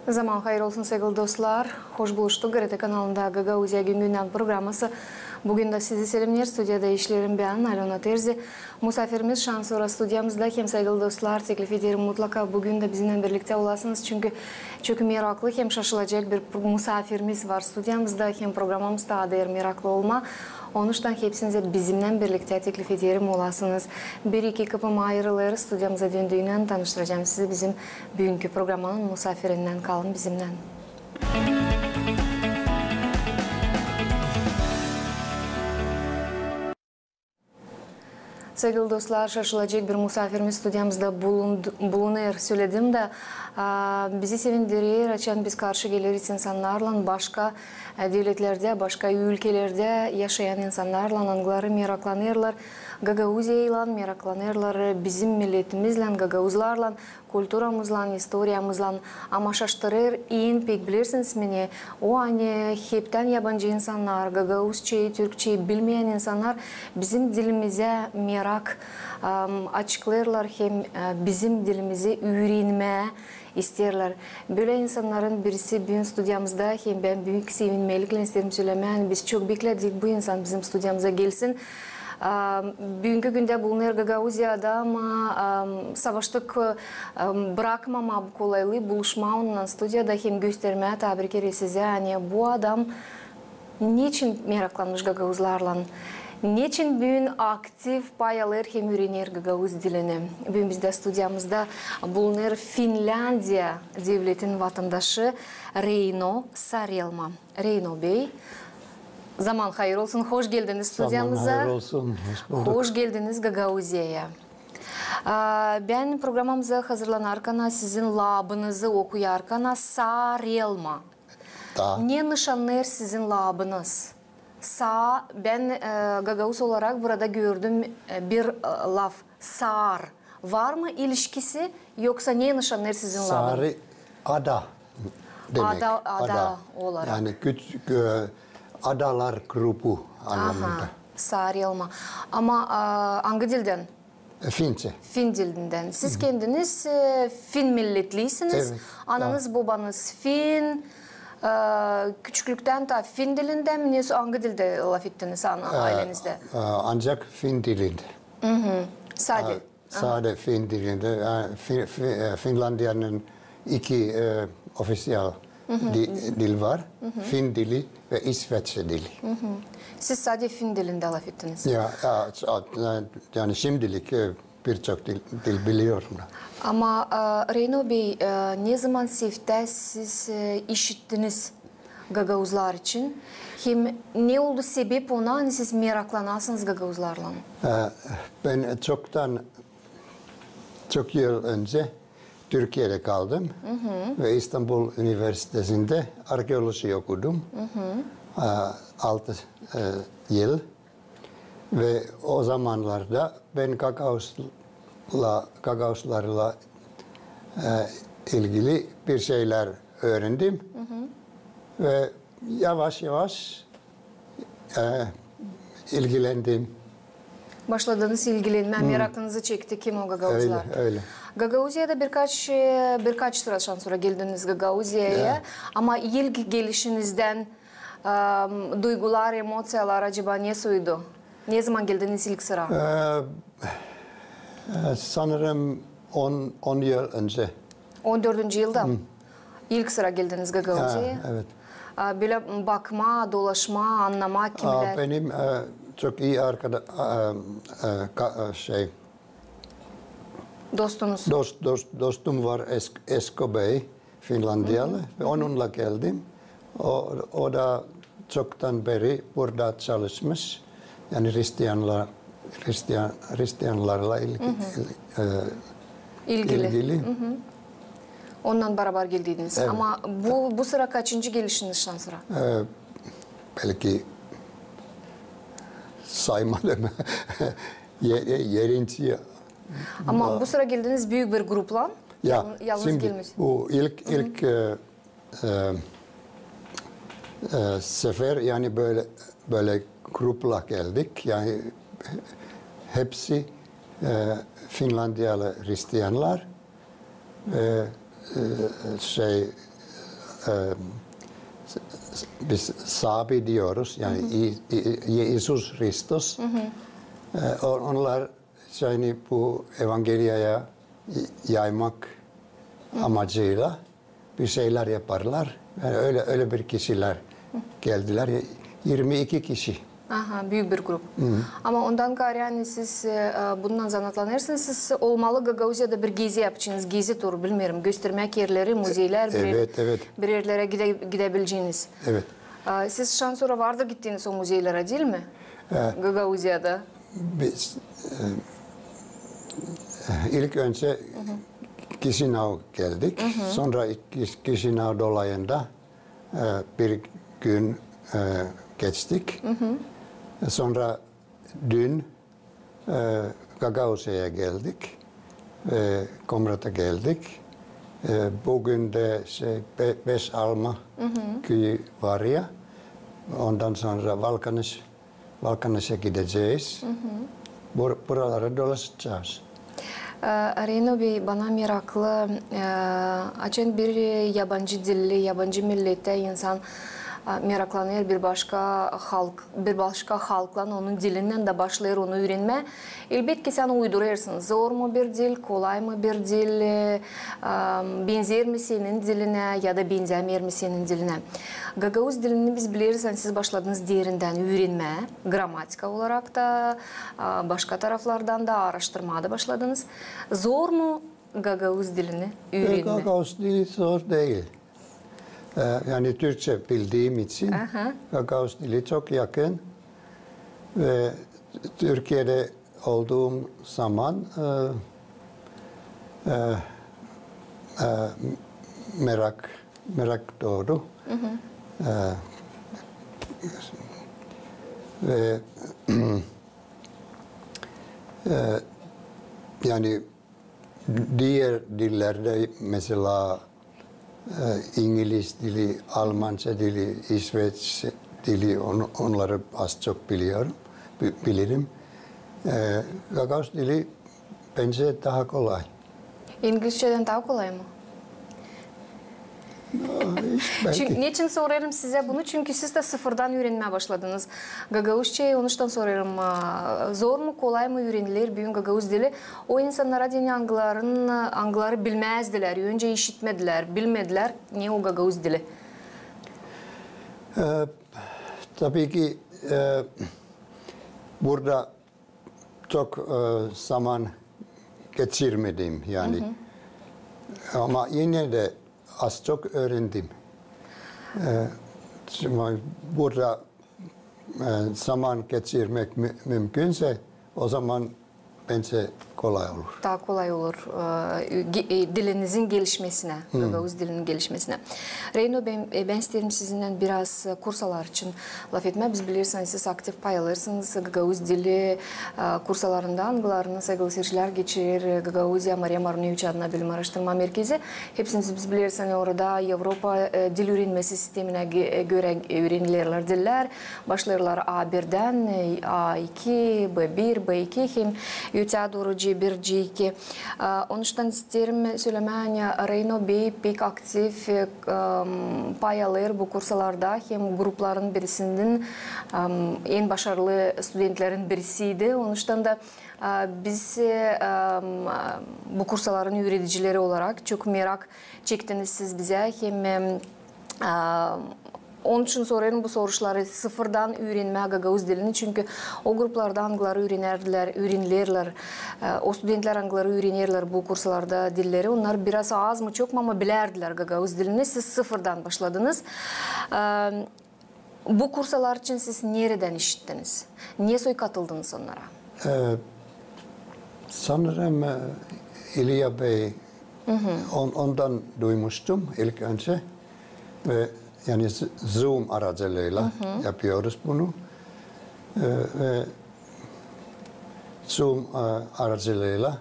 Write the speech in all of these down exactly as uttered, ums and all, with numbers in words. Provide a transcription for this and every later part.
Zaman hayır olsun, saygılı dostlar. Hoş buluştuk. GRT kanalında Gagauziya gün-gündän programası. Büün dä sizi selämneer. Studiyada işleerim bän, Alöna Terzi. Musaafirimiz şansora studiyamızda. Hem, saygılı dostlar, teklif ederim, mutlaka büün dä bizimnän birliktä olasınız. Çünkü çok meraklı hem şaşılacek bir pro-, musaafirimiz var studiyamızda. Hem programamız taa da meraklı olmaa. Onuştan hepsinizä bizimnän birliktä teklif ederim, olasınız. Bir-iki kapım ayırılêr, studiyamıza döndüynän tanıştıracam sizi bizim büünkü programanın musaafirinnän. Kalın bizimnän. Saygılı dostlar, şaşılacek bir musaafirimiz studiyamızda bulund-, bulunêr, söledim dä. A, bizi sevindirer, açan biz karşı geleriz insannarlan, başka, e, devletlerdä, başka ülkelerdä yaşayan insannarlan, angıları meraklanêrlar Gagauziyaylan, meraklanêrlar bizim milletimizlän, gagauzlarlan, kulturamızlan, istoriyamızlan. Ama şaştırêr en pek, bilersiniz mi ne, o, ani heptän yabancı insannar, gagauzçayı, türkçeyi bilmeyän insannar bizim dilimizä merak, am, açıklêêrlar hem, e, bizim dilimizi üürenmää isteerlär. Bölä insannarın birisi büün studiyamızda, hem bän büük sevinmeliklän isteerim sölemää, ani biz çok bekledik, bu insan bizim studiyamıza gelsin. A, büünkü gündä bulunêr Gagauziyada, ama, a, savaştık, a, brakmamaa bu kolaylıı buluşmaa onunnan studiyada hem göstermää taa bir kerä sizä, ani bu adam neçin meraklanmış gagauzlarlan, neçin büün aktiv pay alêr hem üürener gagauz dilini. Büün bizdä studiyamızda bulunêr Finländiya devletin vatandaşı Reino Sarelma. Reino bey, zaman hayır olsun, hoş geldiniz studiyamıza. Zaman hayır olsun, hoş bulduk. Hoş geldiniz Gagauziyaya. A, bän programamızı hazırlanarkana, sizin laabınızı okuyarkana, Sarelma. Da. Ne nışannêêr sizin laabınız? Sa-, bän, e, gagauz olarak burada gördüm, e, bir, e, laf, saar. Var mı ilişkisi, yoksa ne nışannêêr sizin laabınız? Saari ada demek. Ada, ada olarak. Yani küçük, e, adalar grubu anlamında. Aha, Sarelma. Ama, a, angı dildän? E, fince. Fin dilindän. Siz kendiniz, e, fin milletliysiniz. Evet. Ananız, bobanız fin. E, küçüklüktän taa fin dilindän mi? Ne, angı dildä lafettiniz an-, e, aylenizdä? E, ancak fin dilindä. Sade. Sade fin dilindä. Yani Fi-, Fi-, e, Finlandiyanın iki, e, ofisial di-, dil var. Fin dili ve İsveç dili. Siz sade fin dilindä lafettiniz. Ya, ya, sa-, yani şimdilik, e, birçok dil, dil biliyorum da. Ama, e, Reino bey, e, ne zaman sevdä siz, e, işittiniz gagauzlar için? Hem ne oldu sebep ona, ani siz meraklanasınız gagauzlarlan? E, bän çoktan, çok yıl önce Türkiyedä kaldım ve İstanbul Üniversitesindä arkeoloji okudum. E, altı, e, yıl. Ve o zamanlarda bän gagauzla-, gagauzlarla, e, ilgili bir şeylär üürendim. Ve yavaş-yavaş, e, ilgilendim. Başladınız ilgilenmää, merakınızı çekti kim o gagauzlar. Öyle, öyle. Gagauziyada birkaç, e, birkaç sıra şansora geldiniz Gagauziyaya. Ya. Ama ilk gelişinizdän, e, duygular, emosiyalar acaba ne soydu? Ne zaman geldiniz ilk sıra? E, e, sanırım on, on yıl önce. On dördüncü yılda? İlk sıra geldiniz Gagauziyaya? Ha, evet. A, bölä bakmaa, dolaşmaa, annamaa kimlär? A, benim, e, çok iyi arkada-, e, e, ka-, e, şey, Dostunuz? Dost, dost, dostum var, Es-, Esko bey, finlandiyalı. Ve onunla geldim. O, o da çoktan beri burada çalışmış. Yani Hristiyanla-, Hristiyan-, Hristiyanlarla il-, il-, e, İlgili. İlgili. Onunnan barabar geldiydiniz. Evet. Ama bu, bu sıra kaçıncı gelişiniz şansora? E, belki saymadım. Ye-, yerinci. Ama bu sıra geldiniz büük bir gruplan. Ya, yalın-, yalnız şimdi gelmiş. Bu ilk, ilk, e, e, e, sefer, yani böyle, böyle grupla geldik. Yani hepsi, e, finlandiyalı Hristiyanlar. Ve, e, şey, e, e, s- s- biz sabi diyoruz, yani İ- İ- İisus Hristos. E, o- onlar yani bu evangeliyaya y- yaymak amacıyla bir şeyler yaparlar. Yani öyle öyle bir kişiler geldiler. Yirmi iki kişi. Aha, büük bir grup. Ama ondan gaarı, yani siz e, e, bununnan zanaatlanêrsınız, siz olmalı Gagauziyada bir gezi yapacanız, gezi turu, bilmeerim, göstermäk erleri, müzeyler, birer, Evet, evet. bir erlerä gide, gidebileceniz. Evet. E, siz şansora vardı gittiniz o müzeylerä, diil mi? Evet. Gagauziyada. Biz e, ilk önce Kisinau geldik. Sonra Kis- Kisinau dolayında e, bir gün e, geçtik. Sonra dün e, Gagauziyaya geldik. E, Komrat'a geldik. E, bugün de şey, Be- Beş Alma köyü var ya. Ondan sonra Valkanis Valkanisä gidecez. Bur- buraları dolaşacez. E, Reino bey, bana meraklı, e, açan bir yabancı dilli, yabancı millettä insan e, meraklanêr bir başka halk, bir başka halklan, onun dilinnän dä başlêêr onu üürenmää. Elbetki, sän uydurêrsın, zor mu bir dil, kolay mı bir dil, e, e, benzer mi senin dilinä ya da benzämeer mi senin dilinä. Gagauz dilini biz bileriz, ani siz başladınız derindän üürenmää, gramatika olarak ta, e, başka taraflardan da aaraştırmaa da başladınız. Zor mu gagauz dilini üürenmää? Gagauz dili zor diil. E, yani Türkçe bildiim için Aha. Gagauz dili çok yakın. Ve Türkiye'de olduğum zaman e, e, e, merak merak doğdu. E, ve e, yani diğer dillerde mesela e, İngiliz dili, Almanca dili, İsveç dili on- onları az çok biliyorum, bi- bilirim. E, Gagauz dili bence daha kolay. İngilizçedän taa kolay mı? Belki. Neçin sorêrım sizä bunu? Çünkü siz dä sıfırdan üürenmää başladınız gagauzçayı. Onuştan sorêrım, zor mu, kolay mı üüreniler büün gagauz dili? O insannara deyni, angıların, angıları bilmäzdilär, öncä işitmedilär, bilmedilär, ne o gagauz dili. E, tabii ki e, burada çok e, zaman geçirmedim yani. Ama yine de az çok öğrendim. E, şimdi burada e, zaman geçirmek mü- mümkünse o zaman bence kolay olur. Taa kolay olur e, ge- e, dilinizin gelişmesinä, gagauz dilinin gelişmesinä. Reino bey, e, bän isteerim sizinnän biraz e, kursalar için lafetmää. Biz bileriz, ani siz aktiv pay alêrsınız gagauz dili e, kursalarında, angılarını saygılı siircilär geçirer Gagauziya Mariya Maruneviç adına bilim aaraştırma merkezi. Hepsimiz biz bileriz, ani orada Evropa e, dil üürenmesi sisteminä ge- e, görä üürenilerlär dillär. Başlêêrlar A birdän, e, A iki, B bir, B iki hem öteyä dooru C bir, C iki. E, onuştan isteerim sölemää, ani Reino bey pek aktiv e, pay alêr bu kursalarda hem grupların birisinin en başarılı studentlerin birisiydi. Onuştan da biz bu kursaların üüredicileri olarak çok merak çektiniz siz bizä hem onun için sorêrım bu soruşları, sıfırdan üürenmää gagauz dilini, çünkü o gruplarda, angıları üürenerlär, üürenerlär, e, o studentlär, angıları üürenerlär bu kursalarda dilleri, onnar biraz az mı, çok mu, ama bilärdilär gagauz dilini. Siz sıfırdan başladınız. E, bu kursalar için siz neredän işittiniz? Ne soy katıldınız onnara? E, sanırım e, İlya Bey, on- ondan duymuştum ilk önce. Ve yani Z- Zoom aracılığıyla yapıyoruz bunu. E, ve Zoom e, aracılığıyla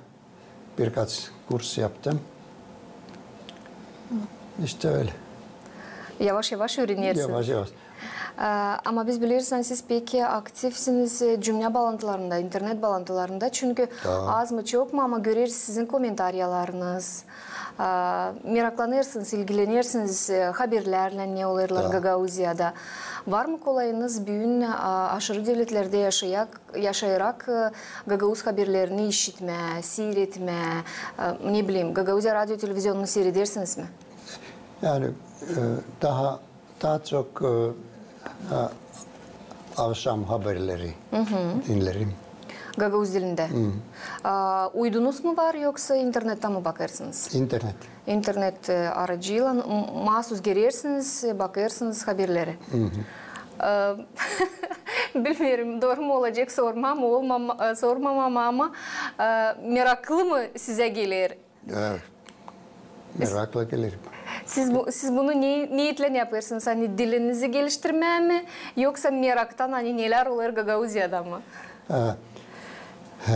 birkaç kurs yaptım. İşte öyle. Yavaş-yavaş üürenersiniz. Yavaş-yavaş. Aa, ama biz bileriz, ani siz pek aktivsiniz, e, cümlä baalantılarında, internet baalantılarında. Çünkü az mı, çok mu, ama göreriz sizin komentariyalarınız. Aa, meraklanêrsınız, ilgilenêrsiniz, e, haberlärlän, ne olêrlar Gagauziyada. Var mı kolayınız büün, aa, aşırı devletlerdä yaşayarak, yaşayarak, e, gagauz haberlerini işitmää, siiretmää, e, ne bileyim, Gagauziya radio televizionunu siiredersiniz mi? Yani, e, daha, daha çok, e, e, avşam haberleri dinlerim. Gagauz dilindä. Aa, uydunuz mu var, yoksa internettä mi bakêrsınız? İnternet. İnternet, e, aracıylan m-, maasuz girersiniz, e, bakêrsınız haberleri. E, bilmeerim, dooru mu olacek sormam, olmam, e, sormamam, ama, e, meraklı mı sizä geler? Evet. Merakla gelerim. Siz bu, siz bunu ne, ne için yapêrsınız? Ani dilinizi geliştirmää mi? Yoksa meraktan, ani nelär olêr Gagauziyada mı? E, e,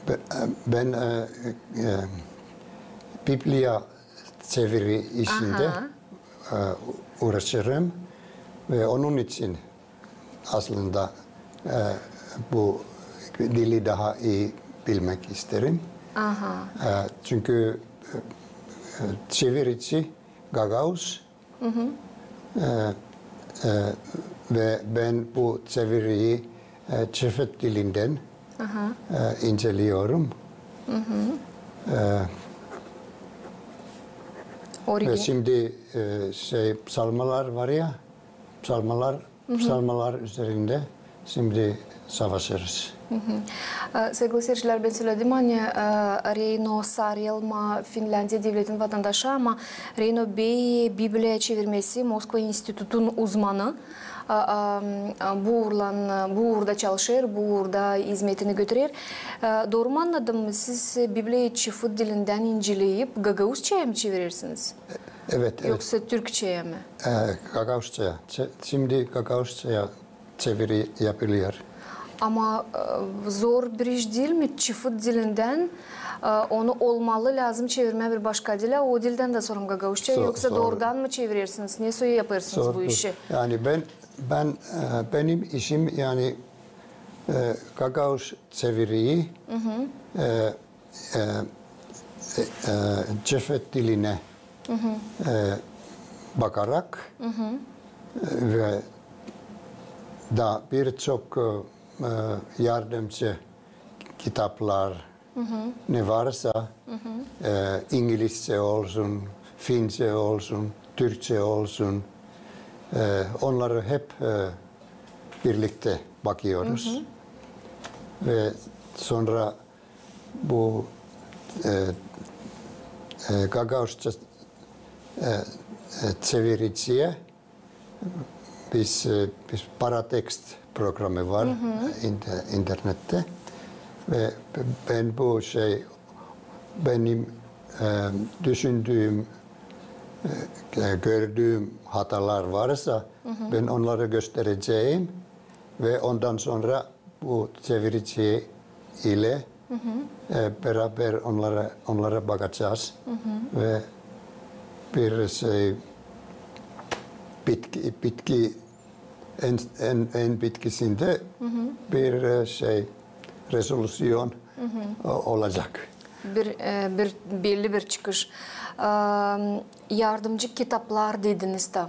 be-, ben, e, e, Bibliya çeviri işindä, e, uuraşırım ve onun için aslında, e, bu dili daha ii bilmäk isteerim. E, çünkü, e, e, çevirici gagauz, e, e, ve ben bu çeviriyi, e, çefet dilindän, e, inceleyoorum. E, ve şimdi, e, şey, psalmalar var ya, psalmalar, psalmalar üzerindä şimdi savaşêrız. E, saygılı siircilär, bän söledim, ani, e, Reino Sarielma Finländiya devletin vatandaşı, ama Reino bey Bibliya çevirmesi Moskva institutun uzmanı. A, a, bu uurlan, bu uurda çalışêr, bu uurda izmetini götürer. E, dooru mu annadım, siz Bibliyayı çefet dilindän inceleyip, gagauzçaya mı çevirersiniz? Evet, evet. Yoksa türkçeyä mi? E, gagauzçaya. Çe-, şimdi gagauzçaya çeviri yapılêr. Ama, e, zor bir iş diil mi? Çefet dilindän, e, onu olmalı lääzım çevirmää bir başka dilä, o dildän dä sora gagauzça, yoksa doorudan mı çevirersiniz? Ne soy yapêrsınız bu işi? Yani bän, bän, e, benim işim, yani, e, gagauz çeviriyi, e, e, e, e, çefet dilinä, e, bakarak, e, ve da birçok, e, yardımcı kitaplar, ne varsa, e, ingilizçe olsun, fince olsun, türkçe olsun, e, onnarı hep, e, birliktä bakıyoruz. Ve sora bu, e, e, gagauzça, e, e, çeviriciyä biz, e, biz paratekst programı var inter-, internettä. Ve bän bu şey, benim, e, düşündüüm, e, gördüüm hatalar varsa, bän onnarı gösterecäm ve ondan sora bu çevirici ile, e, beraber onnara, onnara bakacez. Ve bir şey, bitki, bitki en, en, en bitkisindä bir, e, şey, rezolusyon o-, olacek. Bir, e, bir belli bir çıkış. Am, yardımcı kitaplar dediniz dä.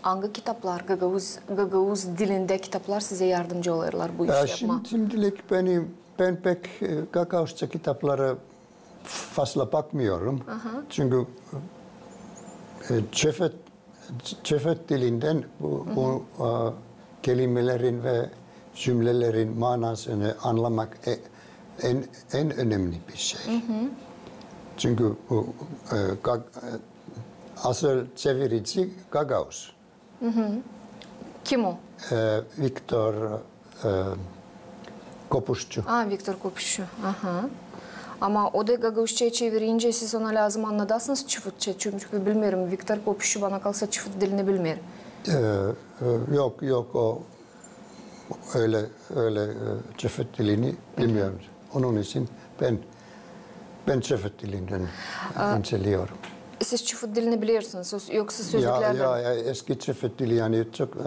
Angı kitaplar, gagauz, gagauz dilindä kitaplar sizä yardımcı olêrlar bu işi yapmaa? Şimdilik benim, bän pek, e, gagauzça kitaplara fazla bakmıyorum. Çünkü, e, çefet, çefet dilindän bu, bu, e, kelimelerin ve cümlelerin manasını annamak, e, en, en önemli bir şey. Çünkü bu, e, gag-, e, asıl çevirici gagauz. Kim o? E, Viktor, e, Kopuşçu. A, Viktor Kopuşçu. Aha. Ama o da gagauzçaya çevirincä siz ona lääzım annadasınız çefetçä, çünkü bilmeerim, Viktor Kopuşçu, bana kalsa, çefet dilini bilmeer. E, e, yok, yok, o ölä, ölä, e, çefet dilini bilmeer. Onun için bän, bän çefet dilindän inceleyoorum. Siz çıfıt dilini bilersiniz, söz- yoksa sözlüklerdän? Ya, ya, eski çıfıt dili, yani çok, e,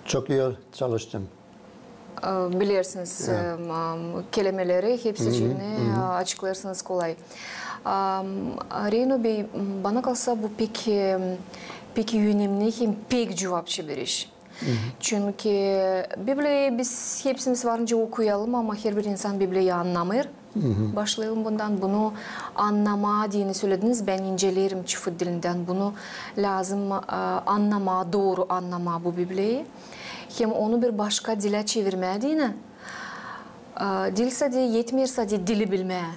çok iyi çalıştım. E, bilersiniz, e, am, kelimeleri, hepsicini, e, açıklêêrsınız kolay. Am, Reyno bey, bana kalsa bu pek, e, pek önemli hem pek cuvapçı bir iş. Çünkü Bibliyayı biz hepsimiz varınca okuyalım, ama herbir insan Bibliyayı annamêêr. Başlayalım bundan. Bunu annamaa deyni sölediniz, bän inceleerim çıfıt dilindän. Bunu lääzım, e, annamaa, dooru annamaa bu Bibliyayı. Hem onu bir başka dilä çevirmää deyni, e, diil sade, etmeer sade dili bilmää.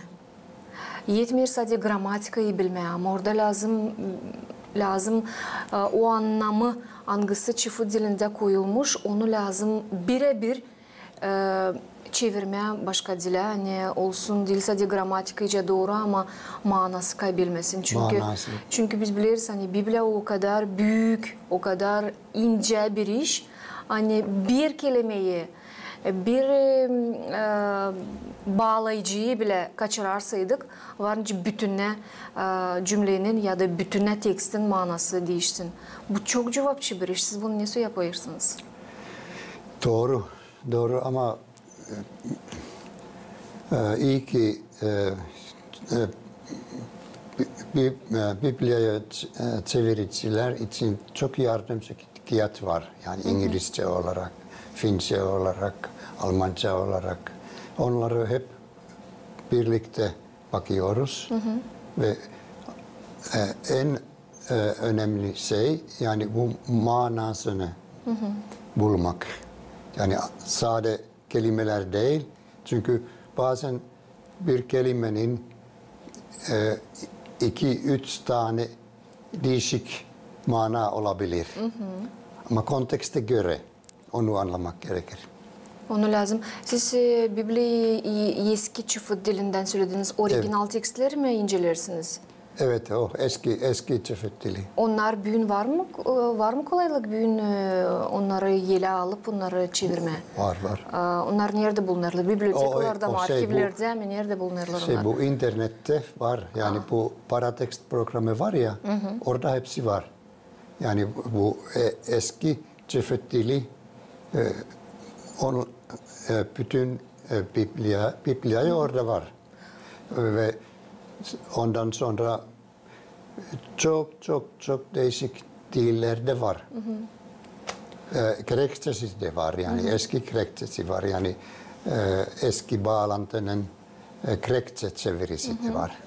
Etmeer sade gramatikayı bilmää, ama orada lääzım, lääzım, e, o annamı, angısı çıfıt dilindä koyulmuş, onu lääzım birä-bir, e, çevirmää başka dilä, ani olsun diil sade gramatikayıca dooru, ama maanası kaybelmesin. Çünkü, çünkü biz bileriz, ani Bibliya o kadar büük, o kadar incä bir iş, ani bir kelimeyi, e, bir, e, baalayıcıyı bilä kaçırarsaydık, varınca bütünnä, e, cümlenin ya da bütünnä tekstin maanası diişsin. Bu çok cuvapçı bir iş. Siz bunu nesoy yapêrsınız? Dooru, dooru, ama, e, e, iyi ki, e, e, Bi-, Bi-, e, Bibliyayı ç-, e, çeviricilär için çok yardımcı ki-, kiyat var. Yani İngilizce olarak, Fince olarak, Almanca olarak. Onları hep birlikte bakıyoruz. Ve, e, en, e, önemli şey, yani bu maanasını bulmak. Yani sade kelimeler değil. Çünkü bazen bir kelimenin, e, iki, üç tane diişik maana olabilir. Ama kontekste göre onu annamak gerekir. Onu lääzım. Siz, e, Bibliyayı e-, eski çıfıt dilindän sölediniz. Original tekstleri mi inceleersiniz? Evet, o eski, eski çıfıt dili. Onnar büün var mı, e, var mı kolaylık büün, e, onnarı elä alıp, onnarı çevirmää? Var, var. E, onnar neredä bulunêrlar? Bibliotekalarda mı, arhivlerdä mi, neredä bulunêrlar onnar? Bu internettä var. Yani bu Paratekst programı var ya, orada hepsi var. Yani bu, e, eski çıfıt dili, e, on-, e, bütün, e, Bibliya, Bibliyayı orada var. Ve ondan sonra çok, çok, çok diişik dillerdä var. E, Grekçesi dä var, yani eski Grekçesi var, yani, e, eski baalantının, e, Grekçe çevirisi dä var.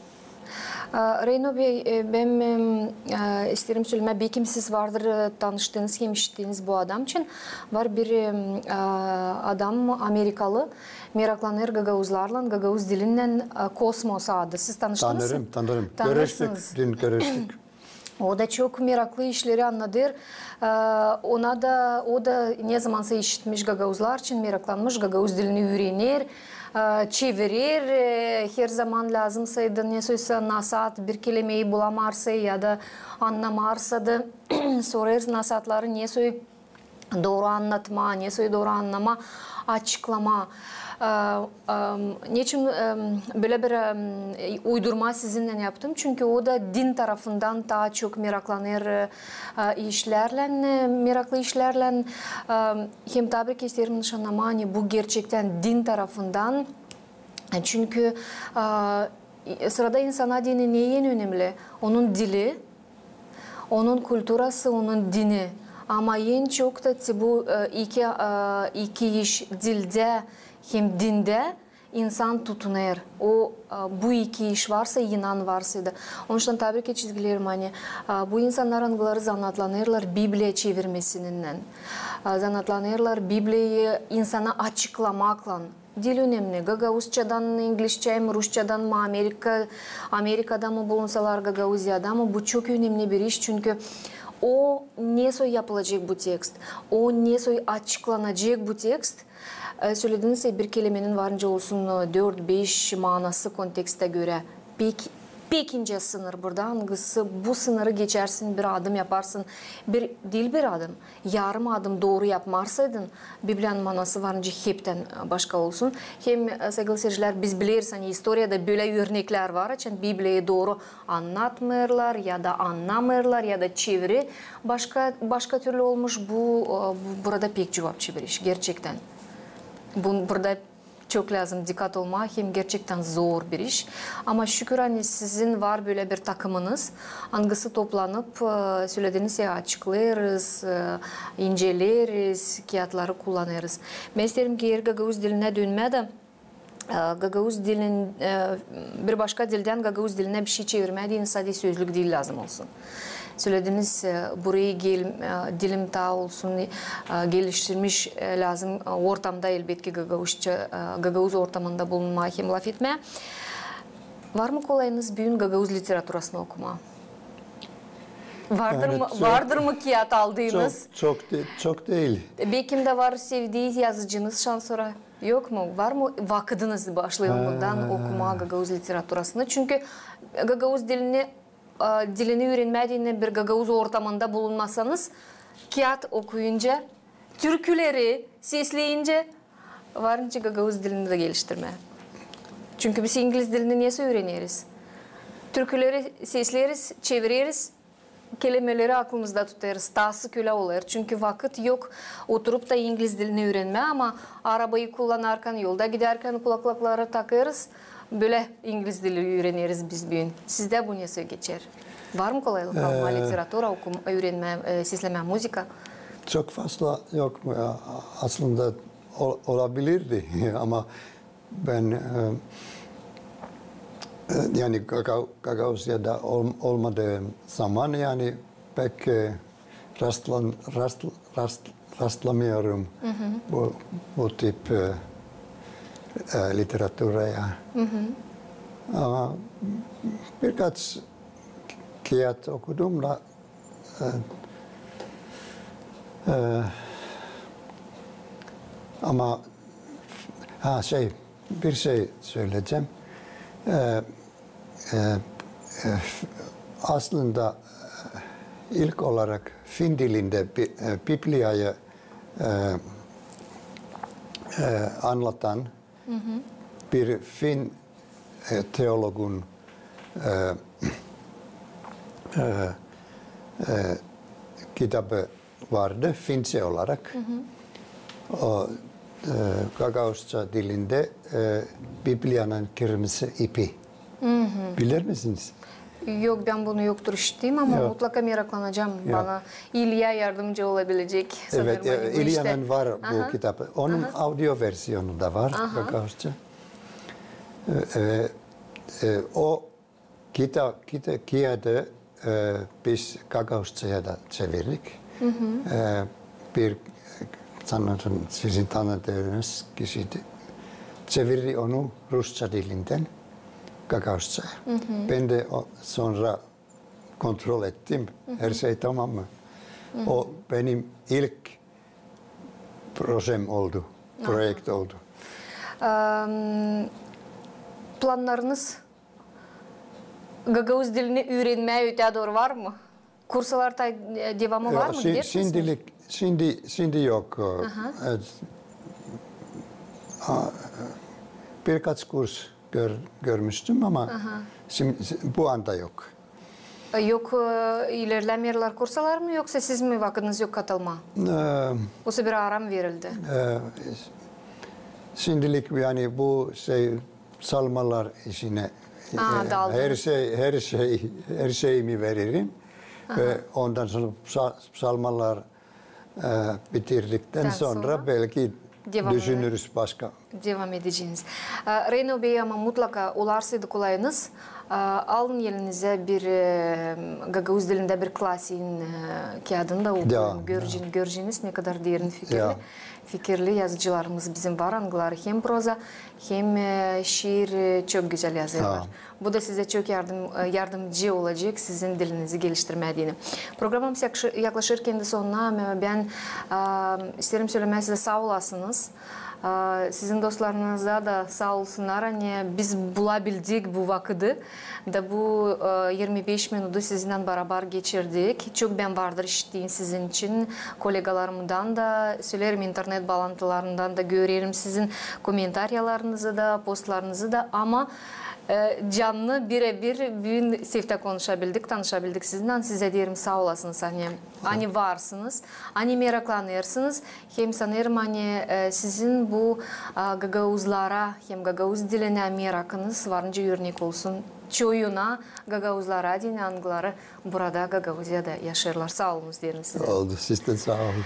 A, Reyno bey, e, bän, em, e, isteerim sölemää, bekim siz vardır, e, tanıştınız hem işittiniz bu adam için. Var bir, em, e, adam, amerikalı, meraklanêr gagauzlarlan, gagauz dilinnän, e, Kosmos adı. Siz tanıştınız mı? Tanırım, tanırım. Görüştük, dün görüştük. O da çok meraklı işleri annadêr. E, ona da, o da nezamansa işitmiş gagauzlar için, meraklanmış, gagauz dilini üürener, e, çevirer, e, her zaman lääzımsaydı, nesoysa nasaat bir kelimeyi bulamêêrsa ya da annamêêrsa da sorêr nasaatları nesoy dooru annatmaa, nesoy dooru annamaa, açıklamaa. E, e, neçin, e, bölä bir, e, uydurma sizinnän yaptım? Çünkü o da din tarafından taa çok meraklanêr, e, işlärlän, e, meraklı işlärlän. E, hem taa bir kerä isteerim nışannamaa, ani bu gerçektän din tarafından. Çünkü, e, sırada insana deyni ne en önemli? Onun dili, onun kulturası, onun dini. Ama en çok da te bu, e, iki, e, iki iş, dildä hem dindä insan tutunêr. O, e, bu iki iş varsa, inan varsa da. Onuştan taa bir kerä çizgilerim, ani, e, bu insannar, angıları zanaatlanêrlar Bibliya çevirmesininnän, e, zanaatlanêrlar Bibliyayı insana açıklamaklan. Dil önemli. Gagauzçadan, inglizçä mi, rusçadan mı, Amerika, Amerikada mı bulunsalar, Gagauziyada mı, bu çok önemli bir iş, çünkü o nesoy yapılacek bu tekst, o nesoy açıklanacek bu tekst. E, sölediniz, e, bir kelimenin varınca olsun, e, dört-beş maanası kontekstä görä. Pek pek incä sınır burada, angısı bu sınırı geçersin, bir adım yaparsın, bir, diil bir adım, yarım adım dooru yapmarsaydın, Bibliyanın manası var nicä heptän başka olsun. Hem, e, saygılı seyircilär, biz bileriz, ani istoriyada bölä örneklär var, açan Bibliyayı dooru annatmêêrlar ya da annamêêrlar ya da çeviri başka, başka türlü olmuş. Bu, e, bu, burada pek cuvapçı bir iş, gerçektän. Bu, burada çok lääzım dikkat olmaa, hem gerçektän zor bir iş. Ama şükür, ani sizin var bölä bir takımınız, angısı toplanıp, e, sölediniz ya, açıklêêrız, e, inceleriz, kiyatları kullanêrız. Bän isteerim ki, eer gagauz dilinä dönmää dä, e, gagauz dilin, e, bir başka dildän gagauz dilinä bişey çevirmää deyni sade sözlük diil lääzım olsun. Sölediniz, e, burayı gel-, e, dilim taa olsun, e, geliştirmiş, e, lääzım, e, ortamda, elbetki, gagauzça, e, gagauz ortamında bulunmaa hem lafetmää. Var mı kolayınız büün gagauz literaturasını okumaa? Vardır mı, vardır mı kiyat aldınız? Çok, çok de-, çok diil. Beki dä var sevdii yazıcınız şansora? Yok mu? Var mı vakıdınız, başlayalım bundan, okumaa gagauz literaturasını? Çünkü gagauz dilini, e, dilini üürenmää deyni bir gagauz ortamında bulunmasanız, kiyat okuyunca, türküleri sesleyincä, var nicä gagauz dilini dä geliştirmää. Çünkü biz ingliz dilini nesoy üüreneriz? Türküleri sesleriz, çevireriz, kelimeleri aklımızda tutêrız, taası kölä olêr. Çünkü vakıt yok oturup ta ingliz dilini üürenmää, ama arabayı kullanarkan, yolda gidärkan kulaklakları takêrız, bölä ingliz dili üüreneriz biz büün. Sizdä bu nesoy geçer? Var mı kolaylık almaa literatura, okum-, üürenmää, e, seslemää muzıka? Çok fazla yok. Aslında ol-, olabilirdi, ama bän, e, e, yani gagau-, Gagauziyada ol-, olmadığım zaman, yani pek, e, rastlan-, rast-, rast-, rastlamıyorum bu, bu tip, e, e, literaturaya. Ama birkaç kiyat okudum da, e, e, ama, ha, şey, bir şey söleyecäm. E, e, e, aslında, e, ilk olarak fin dilindä Bi-, e, Bibliyayı, e, e, anlatan bir fin, e, teologun, e, e, e, kitabı vardı, fince olarak. O, e, gagauzça dilindä, e, Bibliyanın kırmızı ipi. Biler misiniz? Yok, bän bunu yoktur işittim, ama mutlaka meraklanacam. Bana İlya yardımcı olabilecek sanırım, e, bu iştä. İlyanın var bu kitabı. Onun audio versiyonu da var gagauzça. E, e, e, o kita-, kita-, kiyadı, e, biz gagauzçaya da çevirdik. E, bir, e, sanırım sizin tanıdığınız kişi de çevirdi onu rusça dilindän gagauzçaya. Bän dä o, sonra kontrol ettim. Her şey tamam mı? O benim ilk projem oldu, proekt oldu. Em, plannarınız gagauz dilini üürenmää ötää dooru var mı? Kursalar ta, e, devamı var mı? Gidersiniz mi? Şimdilik, şindi, şindi yok. E, a, birkaç kurs gör-, görmüştüm, ama şim-, bu anda yok. E, yok, e, ilerlämeerlär kursalar mı, yoksa siz mi vakıdınız yok katılmaa? E, Osa bir aram verildi? E, şimdilik, yani, bu şey, psalmalar işinä, e, her şey, her şey, her şeyimi veririm. Ve ondan sonra psa-, psalmalar, e, bitirdiktän sonra belki düşünürüz başka. Devam edeceniz. E, Reyno bey, ama mutlaka olarsaydı kolayınız, e, alın elinizä bir, e, gagauz dilindä bir klasiğin, e, kiyadını da okuyun. Göreceniz, ne kadar derin fikirli, fikirli yazıcılarımız bizim var, angıları hem proza, hem, e, şiir, e, çok gözäl yazêrlar. Bu da sizä çok yardım, e, yardımcı olacek sizin dilinizi geliştirmää deyni. Programamız yakşı-, yaklaşêr kendi sonuna, ama bän, e, isteerim sölemää sizä saa olasınız. Sizin dostlarınıza da saa olsunnar, ani biz bulabildik bu vakıdı da bu irmi beş minudu sizinnän barabar geçirdik. Çok bän vardır işittiim sizin için, kolegalarımdan da söleerim, internet baalantılarından da görerim sizin komentariyalarınızı da, postlarınızı da, ama cannı, birä-bir büün seftä konuşabildik, tanışabildik sizinnän. Sizä deerim saa olasınız, ani, ani varsınız, ani meraklanêrsınız. Hem sanêrım, ani sizin bu gagauzlara hem gagauz dilinä merakınız varınca örnek olsun çoyuna gagauzlara deyni, angıları burada, Gagauziyada yaşêêrlar. Saa olunuz deerim sizä. Oldu, siz dä saa olun.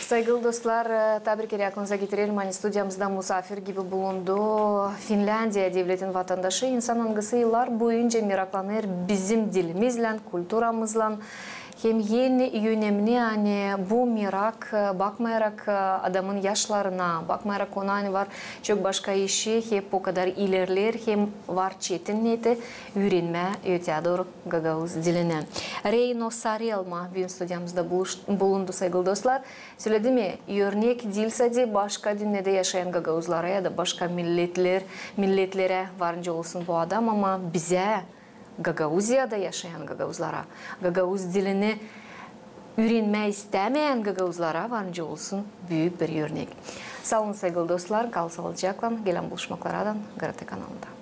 Saygılı dostlar, taa bir kerä aklınıza getirerim, ani studiyamızda musaafir gibi bulundu Finländiya devletin vatandaşı, insan, angısı yıllar boyunca meraklanêr bizim dilimizlän, kulturamızlan. Hem en önemli, ani bu merak, bakmayarak adamın yaşlarına, bakmayarak ona, ani var çok başka işi, hep o kadar ilerleer hem var çetin neeti üürenmää öteyä dooru gagauz dilinä. Reino Sarelma büün studiyamızda buluş-, bulundu, saygılı dostlar. Söledi mi, örnek diil sade başka dünnedä yaşayan gagauzlara ya da başka milletler, milletlerä varınca olsun bu adam, ama bizä, Gagauziyada yaşayan gagauzlara, gagauz dilini üürenmää istämeyän gagauzlara varınca olsun büük bir örnek. Saa olun, saygılı dostlar, kalın saalıcaklan, gelän buluşmaklardan GRT kanalında.